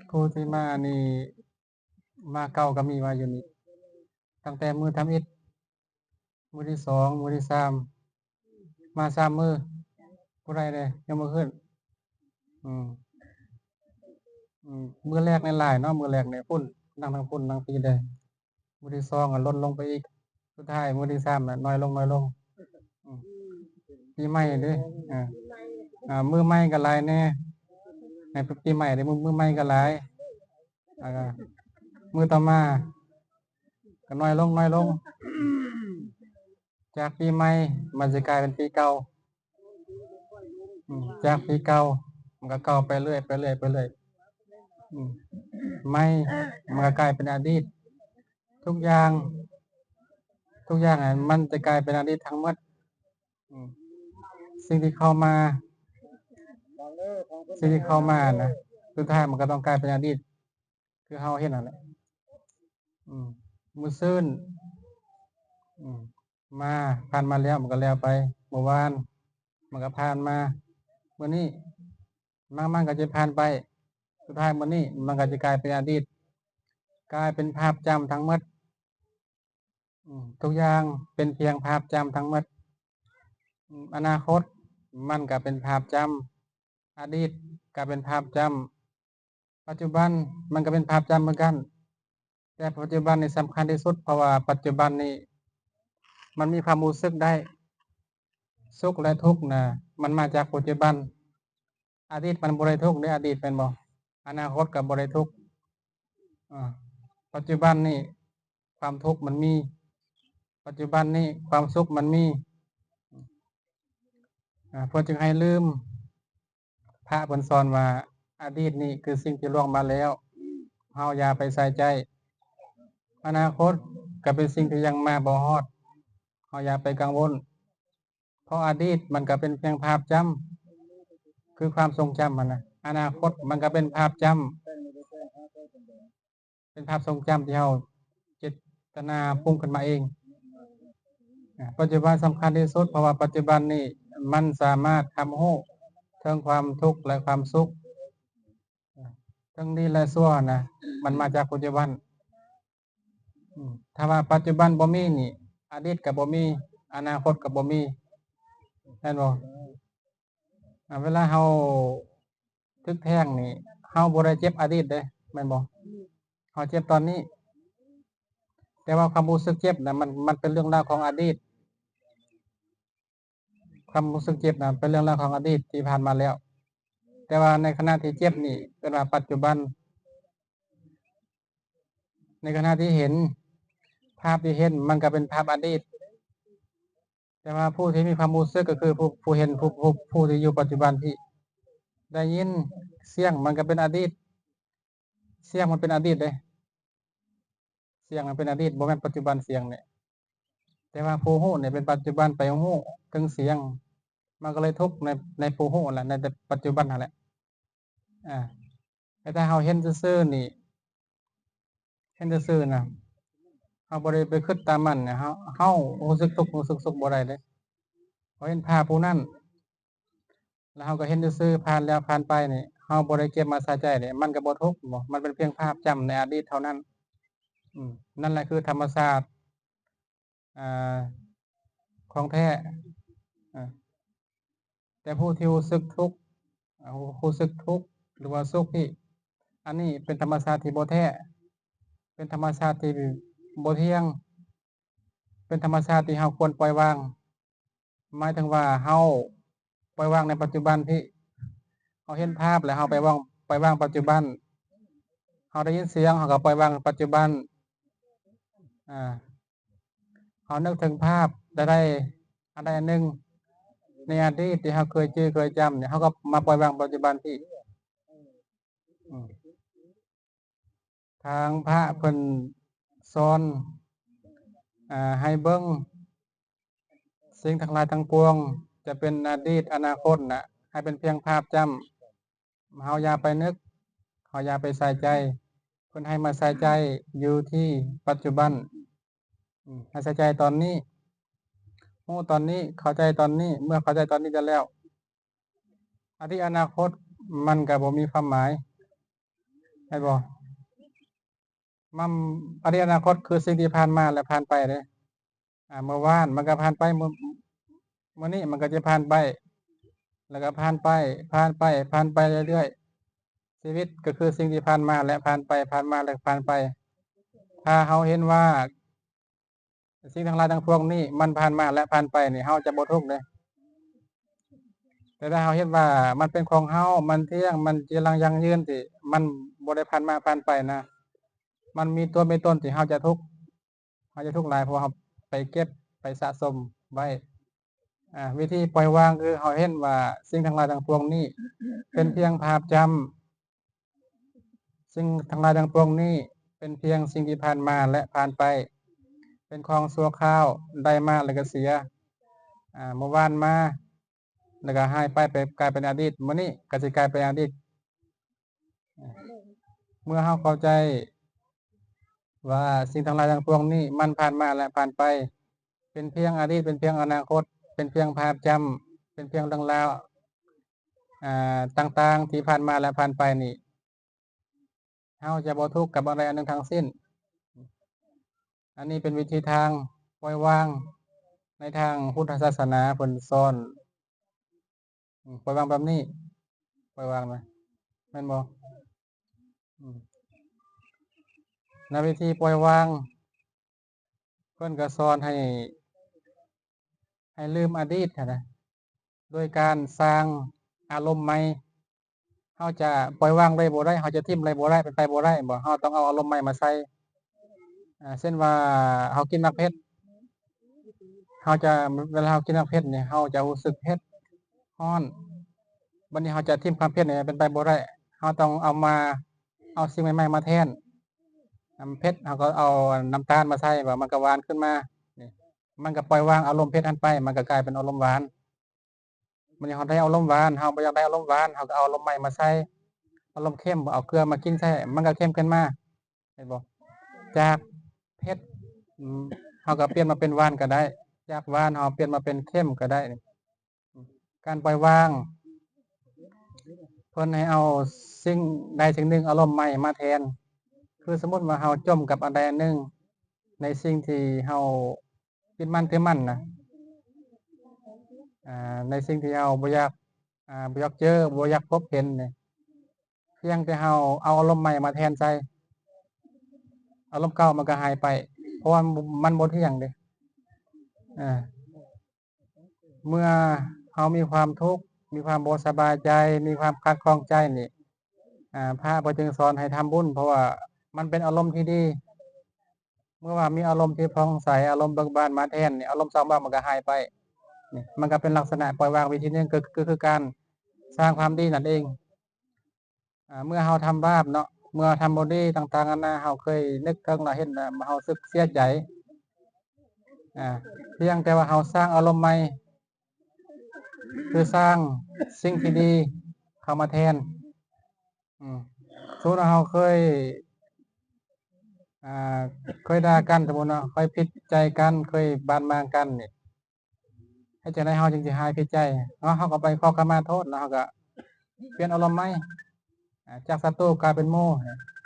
ຜູ້ທີ່ມານີ້ ມາເກົ່າກໍມີມາຢູ່ນີ້ ຕັ້ງແຕ່ມື້ທຳອິດ ມື້ທີສອງ ມື້ທີສາມ ມາສາມມື້ ຜູ້ໃດແດ່ຍັງບໍ່ຂຶ້ນ? ອືມ ອືມ ມື້ແລກນີ້ຫຼາຍເນາະ ມື້ແລກນີ້ພຸ້ນ ນັ່ງທາງພຸ້ນ ນັ່ງພີ້ເດ້ ມື້ທີສອງກໍລົດລົງໄປອີກ ສຸດທ້າຍມື້ທີສາມນະ ນ້ອຍລົງ ນ້ອຍລົງ. ອືມ ປີໃໝ່ເດ້ ເອີ ອ່າ ມື້ໃໝ່ກໍຫຼາຍແດ່ ໃນປີໃໝ່ເດ້ ມື້ ມື້ໃໝ່ກໍຫຼາຍ ແລ້ວກໍມື້ຕໍ່ມາກໍນ້ອຍລົງ ນ້ອຍລົງ ຈາກປີໃໝ່ມັນຊິກາຍເປັນປີເກົ່າ. ອືມ ຈາກປີເກົ່າມັນກໍເກົ່າໄປເລື້ອຍ ໄປເລື້ອຍ ໄປເລື້ອຍ. ອືມ ໃໝ່ມັນກໍກາຍເປັນອະດີດ. ທຸກຢ່າງ ທຸກຢ່າງຫັ້ນມັນຈະກາຍເປັນອະດີດທັງໝົດ. ອືມ ສິ່ງທີ່ເຂົ້າມາ ສິ່ງທີ່ເຂົ້າມານະ ສຸດທ້າຍມັນກໍຕ້ອງກາຍເປັນອະດີດ ຄືເຮົາເຫັນນັ້ນແຫຼະ. ອືມ ມື້ຊືນ ອືມ ມາ ຜ່ານມາແລ້ວ ມັນກໍແລ້ວໄປ. ມື້ວານ ມັນກໍຜ່ານມາ. ມື້ນີ້ ມັນ ມັນກໍຈະຜ່ານໄປ. ສຸດທ້າຍມື້ນີ້ ມັນກໍຈະກາຍເປັນອະດີດ ກາຍເປັນພາບຈຳທັງໝົດ. ອືມ ທຸກຢ່າງເປັນພຽງພາບຈຳທັງໝົດ. ອືມ ອະນາຄົດມັນກໍເປັນພາບຈຳ, ອະດີດກໍເປັນພາບຈຳ, ປັດຈຸບັນມັນກໍເປັນພາບຈຳເໝືອນກັນ. ແຕ່ປັດຈຸບັນນີ້ສຳຄັນທີ່ສຸດ ເພາະວ່າປັດຈຸບັນນີ້ມັນມີຄວາມຮູ້ສຶກໄດ້. ສຸກ ແລະ ທຸກນະ ມັນມາຈາກປັດຈຸບັນ. ອະດີດມັນບໍ່ໄດ້ທຸກເດ້ ອະດີດແມ່ນບໍ່? ອະນາຄົດກໍບໍ່ໄດ້ທຸກ. ອາ ປັດຈຸບັນນີ້ຄວາມທຸກມັນມີ, ປັດຈຸບັນນີ້ຄວາມສຸກມັນມີ. ອາ ເພິ່ນຈຶ່ງໃຫ້ລືມ. ພະເພິ່ນສອນວ່າ ອະດີດນີ້ຄືສິ່ງທີ່ລ່ວງມາແລ້ວ, ເຮົາຢ່າໄປໃສ່ໃຈ. ອະນາຄົດກໍເປັນສິ່ງທີ່ຍັງມາບໍ່ຮອດ, ເຮົາຢ່າໄປກັງວົນ. ເພາະອະດີດມັນກໍເປັນພຽງພາບຈຳ ຄືຄວາມຊົງຈຳຫັ້ນນະ, ອະນາຄົດມັນກໍເປັນພາບຈຳ ເປັນພາບຊົງຈຳທີ່ເຮົາເຈດຕະນາປຸງຂຶ້ນມາເອງ. ອາ ປັດຈຸບັນສຳຄັນທີ່ສຸດ ເພາະວ່າປັດຈຸບັນນີ້ມັນສາມາດຮັບຮູ້ເຖິງຄວາມທຸກ ແລະ ຄວາມສຸກ, ເຖິງດີ ແລະ ຊົ່ວນະ, ມັນມາຈາກປັດຈຸບັນ. ອືມ ຖ້າວ່າປັດຈຸບັນບໍ່ມີນີ້ ອະດີດກໍບໍ່ມີ, ອະນາຄົດກໍບໍ່ມີ ແມ່ນບໍ່? ອາ ເວລາເຮົາຖືກແທງນີ້ ເຮົາບໍ່ໄດ້ເຈັບອະດີດເດ້ ແມ່ນບໍ່? ເຮົາເຈັບຕອນນີ້ ແຕ່ວ່າຄວາມຮູ້ສຶກເຈັບນະ ມັນ ມັນເປັນເລື່ອງລາວຂອງອະດີດ. ຄວາມຮູ້ສຶກເຈັບນະ ເປັນເລື່ອງລາວຂອງອະດີດທີ່ຜ່ານມາແລ້ວ, ແຕ່ວ່າໃນຂະນະທີ່ເຈັບນີ້ເອີ້ນວ່າປັດຈຸບັນ. ໃນຂະນະທີ່ເຫັນ ພາບທີ່ເຫັນມັນກໍເປັນພາບອະດີດ, ແຕ່ວ່າຜູ້ທີ່ມີຄວາມຮູ້ສຶກກໍຄືຜູ້ ຜູ້ເຫັນ ຜູ້ ຜູ້ ຜູ້ທີ່ຢູ່ປັດຈຸບັນທີ່ໄດ້ຍິນສຽງ ມັນກໍເປັນອະດີດ. ສຽງມັນເປັນອະດີດເດ້, ສຽງມັນເປັນອະດີດ ບໍ່ແມ່ນປັດຈຸບັນສຽງນີ້. ແຕ່ວ່າຜູ້ຮູ້ນີ້ເປັນປັດຈຸບັນ ໄປຮູ້ເຖິງສຽງ ມັນກໍເລີຍທຸກໃນ ໃນຜູ້ຮູ້ຫັ້ນແຫຼະ ໃນປັດຈຸບັນຫັ້ນແຫຼະ. ອາ ແຕ່ຖ້າເຮົາເຫັນຊື່ໆນີ້ ເຫັນຊື່ໆນະ ເຮົາບໍ່ໄດ້ໄປຄິດຕາມມັນນະ ເຮົາ ເຮົາຮູ້ສຶກທຸກ ຮູ້ສຶກສຸກບໍ່ໄດ້ເດ້. ເຮົາເຫັນພາບຜູ້ນັ້ນ ແລ້ວເຮົາກໍເຫັນຊື່ໆ ຜ່ານແລ້ວຜ່ານໄປນີ້ ເຮົາບໍ່ໄດ້ເກັບມາໃສ່ໃຈນີ້ ມັນກໍບໍ່ທຸກ ມັນເປັນພຽງພາບຈຳໃນອະດີດເທົ່ານັ້ນ. ອືມ ນັ້ນແຫຼະຄືທຳມະຊາດ ອ່າ ຂອງແທ້. ອາ ແຕ່ຜູ້ທີ່ຮູ້ສຶກທຸກ ອາ ຮູ້ສຶກທຸກ ຫຼືວ່າສຸກນີ້ ອັນນີ້ເປັນທຳມະຊາດທີ່ບໍ່ແທ້, ເປັນທຳມະຊາດທີ່ບໍ່ທ່ຽງ, ເປັນທຳມະຊາດທີ່ເຮົາຄວນປ່ອຍວາງ. ໝາຍເຖິງວ່າເຮົາປ່ອຍວາງໃນປັດຈຸບັນທີ່ ເຮົາເຫັນພາບແລ້ວເຮົາໄປວາງ ໄປວາງປັດຈຸບັນ, ເຮົາໄດ້ຍິນສຽງ ເຮົາກໍປ່ອຍວາງປັດຈຸບັນ. ອາ ເຮົານຶກເຖິງພາບໃດໆ ອັນໃດອັນໜຶ່ງໃນອະດີດທີ່ເຮົາເຄີຍຈື່ເຄີຍຈຳນີ້ ເຮົາກໍມາປ່ອຍວາງປັດຈຸບັນທີ່ ອາ ທາງພະເພິ່ນສອນ ອາ ໃຫ້ເບິ່ງສິ່ງທັງຫຼາຍທັງປວງ ຈະເປັນອະດີດ ອະນາຄົດນະ ໃຫ້ເປັນພຽງພາບຈຳ. ເຮົາຢ່າໄປນຶກ ເຮົາຢ່າໄປໃສ່ໃຈ, ເພິ່ນໃຫ້ມາໃສ່ໃຈຢູ່ທີ່ປັດຈຸບັນ. ອາ ໃຫ້ໃສ່ໃຈຕອນນີ້. ຮູ້ຕອນນີ້ ເຂົ້າໃຈຕອນນີ້ ເມື່ອເຂົ້າໃຈຕອນນີ້ແລ້ວ ອະດີດອະນາຄົດມັນກໍບໍ່ມີຄວາມໝາຍ ແມ່ນບໍ່? ມັນ ອະດີດອະນາຄົດຄືສິ່ງທີ່ຜ່ານມາ ແລະ ຜ່ານໄປເດ້. ອາ ເມື່ອວານມັນກໍຜ່ານໄປ ມື້ ມື້ນີ້ມັນກໍຈະຜ່ານໄປ ແລ້ວກໍຜ່ານໄປ ຜ່ານໄປ ຜ່ານໄປເລື້ອຍໆ. ຊີວິດກໍຄືສິ່ງທີ່ຜ່ານມາ ແລະ ຜ່ານໄປ ຜ່ານມາ ແລະ ຜ່ານໄປ. ຖ້າເຮົາເຫັນວ່າ ສິ່ງທັງຫຼາຍທັງປວງນີ້ມັນຜ່ານມາ ແລະ ຜ່ານໄປນີ້ ເຮົາຈະບໍ່ທຸກເດ້. ແຕ່ຖ້າເຮົາເຫັນວ່າມັນເປັນຂອງເຮົາ ມັນທ່ຽງ ມັນຈີລັງຢັ້ງຢືນ ທີ່ມັນບໍ່ໄດ້ຜ່ານມາຜ່ານໄປນະ ມັນມີຕົວມີຕົນທີ່ເຮົາຈະທຸກ ເຮົາຈະທຸກຫຼາຍ ເພາະວ່າເຮົາໄປເກັບໄປສະສົມໄວ້. ອາ ວິທີປ່ອຍວາງຄືເຮົາເຫັນວ່າສິ່ງທັງຫຼາຍທັງປວງນີ້ເປັນພຽງພາບຈຳ ສິ່ງທັງຫຼາຍທັງປວງນີ້ເປັນພຽງສິ່ງທີ່ຜ່ານມາ ແລະ ຜ່ານໄປ ເປັນຂອງຊົ່ວຄາວ ໄດ້ມາແລ້ວກໍເສຍ ອາ ເມື່ອວານມາ ແລ້ວກໍຫາຍໄປ ໄປກາຍເປັນອະດີດ ມື້ນີ້ກໍຊິກາຍເປັນອະດີດ. ເມື່ອເຮົາເຂົ້າໃຈວ່າສິ່ງທັງຫຼາຍທັງປວງນີ້ມັນຜ່ານມາ ແລະ ຜ່ານໄປ ເປັນພຽງອະດີດ ເປັນພຽງອະນາຄົດ ເປັນພຽງພາບຈຳ ເປັນພຽງເລື່ອງລາວ ອາ ຕ່າງໆທີ່ຜ່ານມາ ແລະ ຜ່ານໄປນີ້ ເຮົາຈະບໍ່ທຸກກັບອັນໃດອັນໜຶ່ງທັງສິ້ນ. ອັນນີ້ເປັນວິທີທາງປ່ອຍວາງ ໃນທາງພຸດທະສາສະໜາເພິ່ນສອນ ອາ ປ່ອຍວາງແບບນີ້ ປ່ອຍວາງນະ ແມ່ນບໍ່? ອາ ໃນວິທີປ່ອຍວາງ ເພິ່ນກໍສອນໃຫ້ ໃຫ້ລືມອະດີດຫັ້ນນະ ໂດຍການສ້າງອາລົມໃໝ່. ເຮົາຈະປ່ອຍວາງເລີຍບໍ່ໄດ້ ເຮົາຈະຖິ້ມເລີຍບໍ່ໄດ້ ເປັນໄປບໍ່ໄດ້ ແມ່ນບໍ່? ເຮົາຕ້ອງເອົາອາລົມໃໝ່ມາໃສ່. ອາ ເຊັ່ນວ່າເຮົາກິນໝາກເຜັດ ເຮົາຈະ ເວລາເຮົາກິນໝາກເຜັດນີ້ ເຮົາຈະຮູ້ສຶກເຜັດ ຮ້ອນ ບັດນີ້ເຮົາຈະຖິ້ມຄວາມເຜັດນີ້ ເປັນໄປບໍ່ໄດ້ ເຮົາຕ້ອງເອົາມາ ເອົາສິ່ງໃໝ່ໆມາແທນ. ນ້ຳເຜັດ ເຮົາກໍເອົານ້ຳຕານມາໃສ່ ວ່າມັນກໍຫວານຂຶ້ນມາ ນີ້ ມັນກໍປ່ອຍວາງອາລົມເຜັດຫັ້ນໄປ ມັນກໍກາຍເປັນອາລົມຫວານ. ບັດນີ້ເຮົາໄດ້ອາລົມຫວານ ເຮົາບໍ່ຢາກໄດ້ອາລົມຫວານ ເຮົາກໍເອົາອາລົມໃໝ່ມາໃສ່ ອາລົມເຄັມ ເອົາເກືອມາກິນໃສ່ ມັນກໍເຄັມຂຶ້ນມາ ເຫັນບໍ່? ຈາກເຜັດ ອາ ເຮົາກໍປ່ຽນມາເປັນຫວານກໍໄດ້ ຈາກຫວານເຮົາປ່ຽນມາເປັນເຄັມກໍໄດ້. ການປ່ອຍວາງ ເພິ່ນໃຫ້ເອົາສິ່ງໃດສິ່ງໜຶ່ງ ອາລົມໃໝ່ມາແທນ. ຄືສົມມຸດວ່າເຮົາຈົມກັບອັນໃດອັນໜຶ່ງ ໃນສິ່ງທີ່ເຮົາຍຶດໝັ້ນຖືໝັ້ນນະ ອາ ໃນສິ່ງທີ່ເຮົາບໍ່ຢາກ ອາ ບໍ່ຢາກເຈີ ບໍ່ຢາກພົບເຫັນນີ້ ພຽງແຕ່ເຮົາເອົາອາລົມໃໝ່ມາແທນໃສ່ ອາລົມເກົ່າມັນກໍຫາຍໄປ ເພາະວ່າມັນບໍ່ທ່ຽງເດ້. ອາ ເມື່ອເຮົາມີຄວາມທຸກ ມີຄວາມບໍ່ສະບາຍໃຈ ມີຄວາມຂັດຂ້ອງໃຈນີ້ ອາ ພະເພິ່ນຈຶ່ງສອນໃຫ້ທຳບຸນ ເພາະວ່າມັນເປັນອາລົມທີ່ດີ. ເມື່ອວ່າມີອາລົມທີ່ຜ່ອງໃສ ອາລົມເບີກບານມາແທນນີ້ ອາລົມເສົ້າໝອງມັນກໍຫາຍໄປ. ນີ້ ມັນກໍເປັນລັກສະນະປ່ອຍວາງວິທີໜຶ່ງ ກໍ ກໍຄືການສ້າງຄວາມດີນັ້ນເອງ. ອາ ເມື່ອເຮົາທຳບາບເນາະ ເມື່ອເຮົາທຳບໍ່ດີຕ່າງໆນານາ ເຮົາເຄີຍນຶກເຖິງແລ້ວເຫັນແລ້ວ ເຮົາຮູ້ສຶກເສຍໃຈ. ອາ ພຽງແຕ່ວ່າເຮົາສ້າງອາລົມໃໝ່ ຄືສ້າງສິ່ງທີ່ດີເຂົ້າມາແທນ. ອືມ ສົມມຸດວ່າເຮົາເຄີຍ ອາ ເຄີຍດ່າກັນ ສົມມຸດເນາະ ເຄີຍຜິດໃຈກັນ ເຄີຍບາດໝາງກັນນີ້ ເຮັດຈັ່ງໃດເຮົາຈຶ່ງຊິຫາຍຜິດໃຈ? ເຮົາ ເຮົາກໍໄປຂໍຂະມາໂທດເນາະ ເຮົາກໍປ່ຽນອາລົມໃໝ່ ອາ ຈາກສັດຕູກາຍເປັນໝູ່.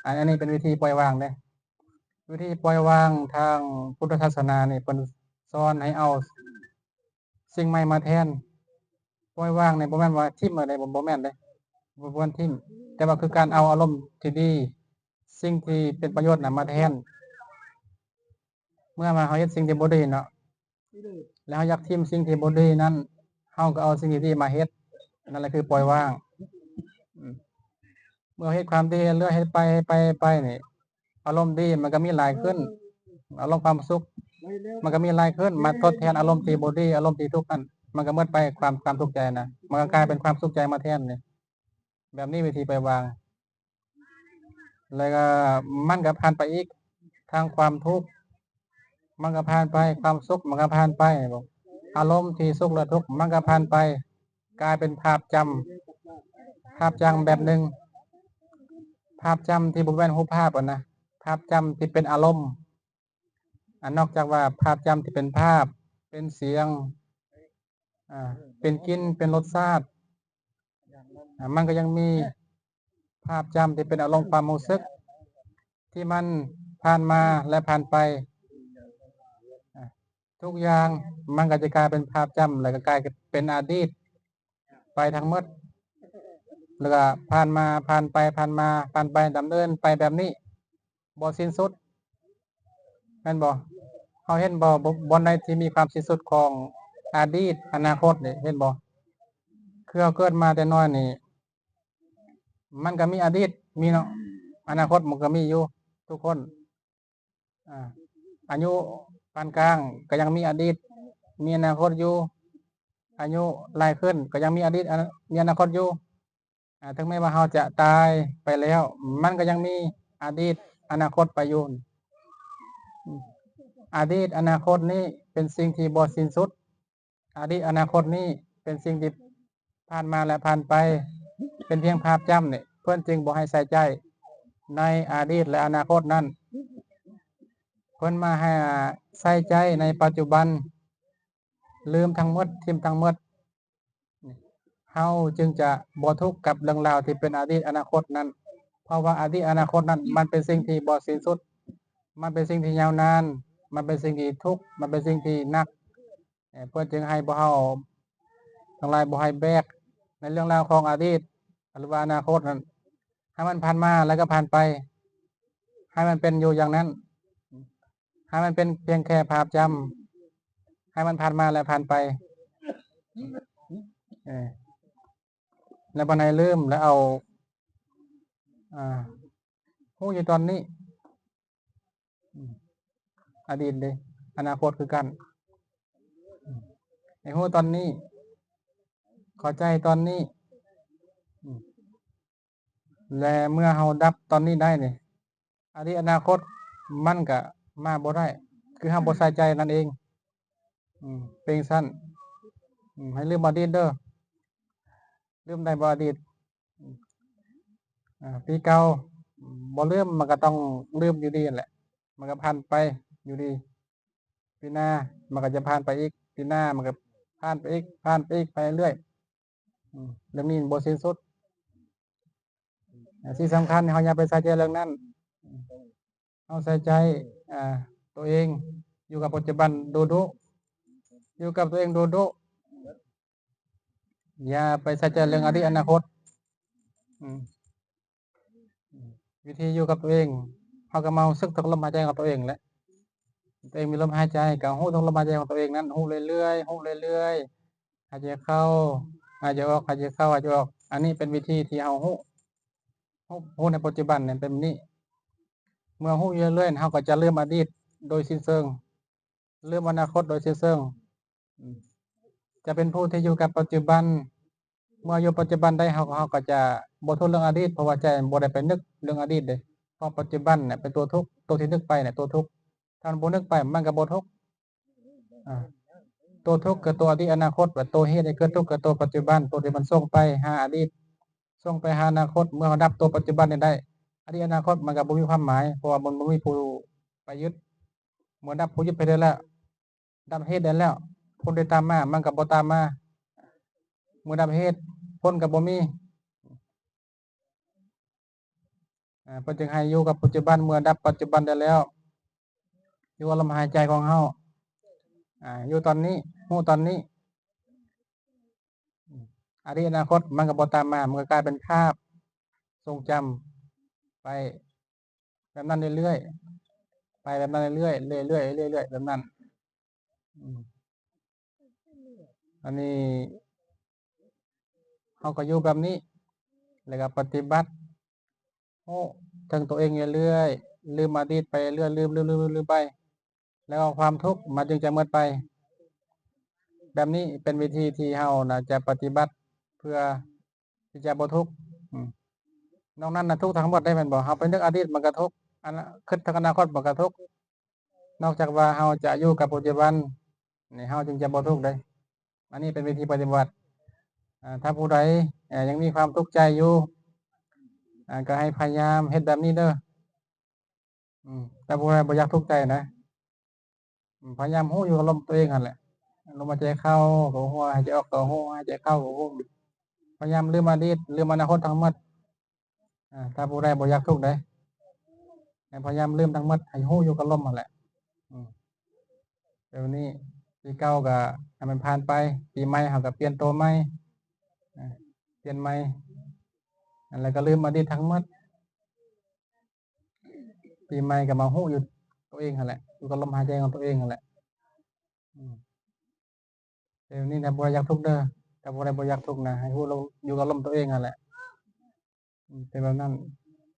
ອັນ ອັນນີ້ເປັນວິທີປ່ອຍວາງເດ້. ວິທີປ່ອຍວາງທາງພຸດທະສາສະໜານີ້ ເພິ່ນສອນໃຫ້ເອົາສິ່ງໃໝ່ມາແທນ. ປ່ອຍວາງນີ້ບໍ່ແມ່ນວ່າຖິ້ມເອົາເດ້ ບໍ່ ບໍ່ແມ່ນເດ້ ບໍ່ ບໍ່ແມ່ນຖິ້ມ ແຕ່ວ່າຄືການເອົາອາລົມທີ່ດີ ສິ່ງທີ່ເປັນປະໂຫຍດນະມາແທນ. ເມື່ອວ່າເຮົາເຮັດສິ່ງທີ່ບໍ່ດີເນາະ ແລ້ວເຮົາຢາກຖິ້ມສິ່ງທີ່ບໍ່ດີນັ້ນ ເຮົາກໍເອົາສິ່ງທີ່ດີມາເຮັດ ນັ້ນແຫຼະຄືປ່ອຍວາງ. ອືມ ເມື່ອເຮັດຄວາມດີເລື້ອຍ ເຮັດໄປ ເຮັດໄປ ເຮັດໄປນີ້ ອາລົມດີມັນກໍມີຫຼາຍຂຶ້ນ ອາລົມຄວາມສຸກມັນກໍມີຫຼາຍຂຶ້ນ ມາທົດແທນອາລົມທີ່ບໍ່ດີ ອາລົມທີ່ທຸກນັ້ນ ມັນກໍໝົດໄປ ຄວາມ ຄວາມທຸກໃຈນະ ມັນກໍກາຍເປັນຄວາມສຸກໃຈມາແທນນີ້. ແບບນີ້ວິທີປ່ອຍວາງ ແລ້ວກໍມັນກໍຜ່ານໄປອີກ ທັງຄວາມທຸກມັນກໍຜ່ານໄປ ຄວາມສຸກມັນກໍຜ່ານໄປ ອາລົມທີ່ສຸກ ແລະ ທຸກມັນກໍຜ່ານໄປ ກາຍເປັນພາບຈຳ ພາບຈຳແບບໜຶ່ງ ພາບຈຳທີ່ບໍ່ແມ່ນຮູບພາບຫັ້ນນະ ພາບຈຳທີ່ເປັນອາລົມ. ອາ ນອກຈາກວ່າພາບຈຳທີ່ເປັນພາບ ເປັນສຽງ ອາ ເປັນກິ່ນ ເປັນລົດຊາດ ອາ ມັນກໍຍັງມີພາບຈຳທີ່ເປັນອາລົມຄວາມຮູ້ສຶກ ທີ່ມັນຜ່ານມາ ແລະ ຜ່ານໄປ ອາ ທຸກຢ່າງມັນກໍຈະກາຍເປັນພາບຈຳ ແລ້ວກໍກາຍເປັນອະດີດໄປທັງໝົດ ແລ້ວກໍຜ່ານມາ ຜ່ານໄປ ຜ່ານມາ ຜ່ານໄປ ດຳເນີນໄປແບບນີ້ບໍ່ສິ້ນສຸດ ແມ່ນບໍ່? ເຮົາເຫັນບໍ່? ບ່ອນໃດທີ່ມີຄວາມສິ້ນສຸດຂອງອະດີດ ອະນາຄົດນີ້ ເຫັນບໍ່? ຄືເຮົາເກີດມາແຕ່ນ້ອຍນີ້ ມັນກໍມີອະດີດ ມີເນາະ ອະນາຄົດມັນກໍມີຢູ່ທຸກຄົນ ອາ ອາຍຸປານກາງກໍຍັງມີອະດີດ ມີອະນາຄົດຢູ່ ອາຍຸຫຼາຍຂຶ້ນກໍຍັງມີອະດີດ ອາ ມີອະນາຄົດຢູ່ ອາ ເຖິງແມ້ວ່າເຮົາຈະຕາຍໄປແລ້ວ ມັນກໍຍັງມີອະດີດ ອະນາຄົດໄປຢູ່ ອາ ອະດີດ ອະນາຄົດນີ້ເປັນສິ່ງທີ່ບໍ່ສິ້ນສຸດ ອະດີດ ອະນາຄົດນີ້ເປັນສິ່ງທີ່ຜ່ານມາ ແລະ ຜ່ານໄປ ເປັນພຽງພາບຈຳນີ້ ເພິ່ນຈຶ່ງບໍ່ໃຫ້ໃສ່ໃຈໃນອະດີດ ແລະ ອະນາຄົດນັ້ນ ເພິ່ນມາໃຫ້ ໃສ່ໃຈໃນປັດຈຸບັນ ລືມທັງໝົດ ຖິ້ມທັງໝົດ ເຮົາຈຶ່ງຈະບໍ່ທຸກກັບເລື່ອງລາວທີ່ເປັນອະດີດ ອະນາຄົດນັ້ນ ເພາະວ່າອະດີດ ອະນາຄົດນັ້ນ ມັນເປັນສິ່ງທີ່ບໍ່ສິ້ນສຸດ ມັນເປັນສິ່ງທີ່ຍາວນານ ມັນເປັນສິ່ງທີ່ທຸກ ມັນເປັນສິ່ງທີ່ໜັກ ເອີ ເພິ່ນຈຶ່ງໃຫ້ພວກເຮົາທັງຫຼາຍບໍ່ໃຫ້ແບກໃນເລື່ອງລາວຂອງອະດີດ ຫຼືວ່າອະນາຄົດນັ້ນ ໃຫ້ມັນຜ່ານມາແລ້ວກໍຜ່ານໄປ ໃຫ້ມັນເປັນຢູ່ຢ່າງນັ້ນ ໃຫ້ມັນເປັນພຽງແຄ່ພາບຈຳ ໃຫ້ມັນຜ່ານມາແລ້ວຜ່ານໄປ ເອີ ແລ້ວບັດໃຫ້ລືມ ແລ້ວເອົາ ອາ ຮູ້ຢູ່ຕອນນີ້ ອາ ອະດີດເດ້ ອະນາຄົດຄືກັນ ໃຫ້ຮູ້ຕອນນີ້ ເຂົ້າໃຈຕອນນີ້ ແລະ ເມື່ອເຮົາດັບຕອນນີ້ໄດ້ນີ້ ອະດີດ ອະນາຄົດມັນກະມາບໍ່ໄດ້ ຄືເຮົາບໍ່ໃສ່ໃຈນັ້ນເອງ ເປັນຈັ່ງຊັ້ນ ໃຫ້ລືມອະດີດເດີ້ ລືມໄດ້ບໍ່ອະດີດ? ອາ ປີເກົ່າບໍ່ລືມ ມັນກໍຕ້ອງລືມຢູ່ດີຫັ້ນແຫຼະ ມັນກໍຜ່ານໄປຢູ່ດີ ປີໜ້າມັນກໍຈະຜ່ານໄປອີກ ປີໜ້າມັນກໍຜ່ານໄປອີກ ຜ່ານໄປອີກ ໄປເລື້ອຍ ອາ ເລື່ອງນີ້ມັນບໍ່ສິ້ນສຸດ ອາ ສິ່ງສຳຄັນເຮົາຢ່າໄປໃສ່ໃຈເລື່ອງນັ້ນ ເຮົາໃສ່ໃຈ ອາ ໂຕເອງ ຢູ່ກັບປັດຈຸບັນດຸໆ ຢູ່ກັບໂຕເອງດຸໆ ຢ່າໄປໃສ່ໃຈເລື່ອງອະດີດອະນາຄົດ ອາ ວິທີຢູ່ກັບໂຕເອງ ເຮົາກໍມາຮູ້ສຶກເຖິງລົມຫາຍໃຈຂອງໂຕເອງແຫຼະ ໂຕເອງມີລົມຫາຍໃຈ ກໍຮູ້ເຖິງລົມຫາຍໃຈຂອງໂຕເອງນັ້ນ ຮູ້ເລື້ອຍໆ ຮູ້ເລື້ອຍໆ ຫາຍໃຈເຂົ້າ ຫາຍໃຈອອກ ຫາຍໃຈເຂົ້າ ຫາຍໃຈອອກ ອັນນີ້ເປັນວິທີທີ່ເຮົາຮູ້ ຮູ້ ຮູ້ໃນປັດຈຸບັນນີ້ເປັນແບບນີ້ ເມື່ອຮູ້ຢູ່ເລື້ອຍໆ ເຮົາກໍຈະລືມອະດີດໂດຍສິ້ນເຊີງ ລືມອະນາຄົດໂດຍສິ້ນເຊີງ ຈະເປັນຜູ້ທີ່ຢູ່ກັບປັດຈຸບັນ ເມື່ອຢູ່ປັດຈຸບັນໄດ້ ເຮົາ ເຮົາກໍຈະບໍ່ທຸກເລື່ອງອະດີດ ເພາະວ່າໃຈມັນບໍ່ໄດ້ໄປນຶກເລື່ອງອະດີດເດ້ ເພາະປັດຈຸບັນເນຍເປັນຕົວທຸກ ຕົວທີ່ນຶກໄປເນຍຕົວທຸກ ຖ້າມັນບໍ່ນຶກໄປ ມັນກໍບໍ່ທຸກ ອາ ຕົວທຸກຄືຕົວອະດີດອະນາຄົດ ແລະ ຕົວເຮັດໃຫ້ເກີດທຸກຄືຕົວປັດຈຸບັນ ຕົວທີ່ມັນສົ່ງໄປຫາອະດີດ ສົ່ງໄປຫາອະນາຄົດ ເມື່ອເຮົາດັບຕົວປັດຈຸບັນນີ້ໄດ້ ອະດີດອະນາຄົດມັນກໍບໍ່ມີຄວາມໝາຍ ເພາະວ່າມັນບໍ່ມີຜູ້ໄປຍຶດ ເມື່ອດັບຜູ້ຍຶດໄປໄດ້ແລ້ວ ດັບເຫດໄດ້ແລ້ວ ຜົນທີ່ຕາມມາມັນກໍບໍ່ຕາມມາ ເມື່ອດັບເຫດ ຜົນກໍບໍ່ມີ ອາ ເພິ່ນຈຶ່ງໃຫ້ຢູ່ກັບປັດຈຸບັນ ເມື່ອດັບປັດຈຸບັນໄດ້ແລ້ວ ຢູ່ກັບລົມຫາຍໃຈຂອງເຮົາ ອາ ຢູ່ຕອນນີ້ ຮູ້ຕອນນີ້ ອາ ອະດີດອະນາຄົດມັນກໍບໍ່ຕາມມາ ມັນກໍກາຍເປັນພາບຊົງຈຳໄປແບບນັ້ນເລື້ອຍໆ ໄປແບບນັ້ນເລື້ອຍໆ ເລື້ອຍໆ ເລື້ອຍໆ ແບບນັ້ນ ອາ ອັນນີ້ເຮົາກໍຢູ່ແບບນີ້ ແລ້ວກໍປະຕິບັດ ຮູ້ເຖິງຕົວເອງເລື້ອຍໆ ລືມອະດີດໄປເລື້ອຍ ລືມ ລືມ ລືມ ລືມໄປ ແລ້ວຄວາມທຸກມັນຈຶ່ງຈະໝົດໄປ ແບບນີ້ເປັນວິທີທີ່ເຮົານະຈະປະຕິບັດເພື່ອທີ່ຈະບໍ່ທຸກ ອືມ ນອກນັ້ນນະທຸກທັງໝົດໄດ້ແມ່ນບໍ່? ເຮົາໄປນຶກອະດີດມັນກໍທຸກ ອັນ ຄິດເຖິງອະນາຄົດມັນກໍທຸກ ນອກຈາກວ່າເຮົາຈະຢູ່ກັບປັດຈຸບັນນີ້ ເຮົາຈຶ່ງຈະບໍ່ທຸກເດ້ ອັນນີ້ເປັນວິທີປະຕິບັດ ອາ ຖ້າຜູ້ໃດ ເອີ່ ຍັງມີຄວາມທຸກໃຈຢູ່ ອາ ກໍໃຫ້ພະຍາຍາມເຮັດແບບນີ້ເດີ້ ອືມ ແຕ່ຜູ້ໃດບໍ່ຢາກທຸກໃຈນະ ອືມ ພະຍາຍາມຮູ້ຢູ່ກັບອາລົມຕົວເອງຫັ້ນແຫຼະ ລົມຫາຍໃຈເຂົ້າກໍຮູ້, ຫາຍໃຈອອກກໍຮູ້, ຫາຍໃຈເຂົ້າກໍຮູ້. ພະຍາຍາມລືມອະດີດ, ລືມອະນາຄົດທັງໝົດ. ອາ ຖ້າຜູ້ໃດບໍ່ຢາກທຸກເດ້, ໃຫ້ພະຍາຍາມລືມທັງໝົດ, ໃຫ້ຮູ້ຢູ່ກັບລົມຫັ້ນແຫຼະ. ອືມ ແບບນີ້ ປີເກົ່າກໍໃຫ້ມັນຜ່ານໄປ, ປີໃໝ່ເຮົາກໍປ່ຽນໂຕໃໝ່, ອາ ປ່ຽນໃໝ່, ແລ້ວກໍລືມອະດີດທັງໝົດ. ປີໃໝ່ກໍມາຮູ້ຢູ່ຕົວເອງຫັ້ນແຫຼະ, ຢູ່ກັບລົມຫາຍໃຈຂອງຕົວເອງຫັ້ນແຫຼະ. ອືມ ແບບນີ້ນະ ບໍ່ໄດ້ຢາກທຸກເດີ. ຖ້າຜູ້ໃດບໍ່ຢາກທຸກນະ, ໃຫ້ຮູ້ລົມ, ຢູ່ກັບລົມຕົວເອງຫັ້ນແຫຼະ. ອືມ ເປັນແບບນັ້ນ.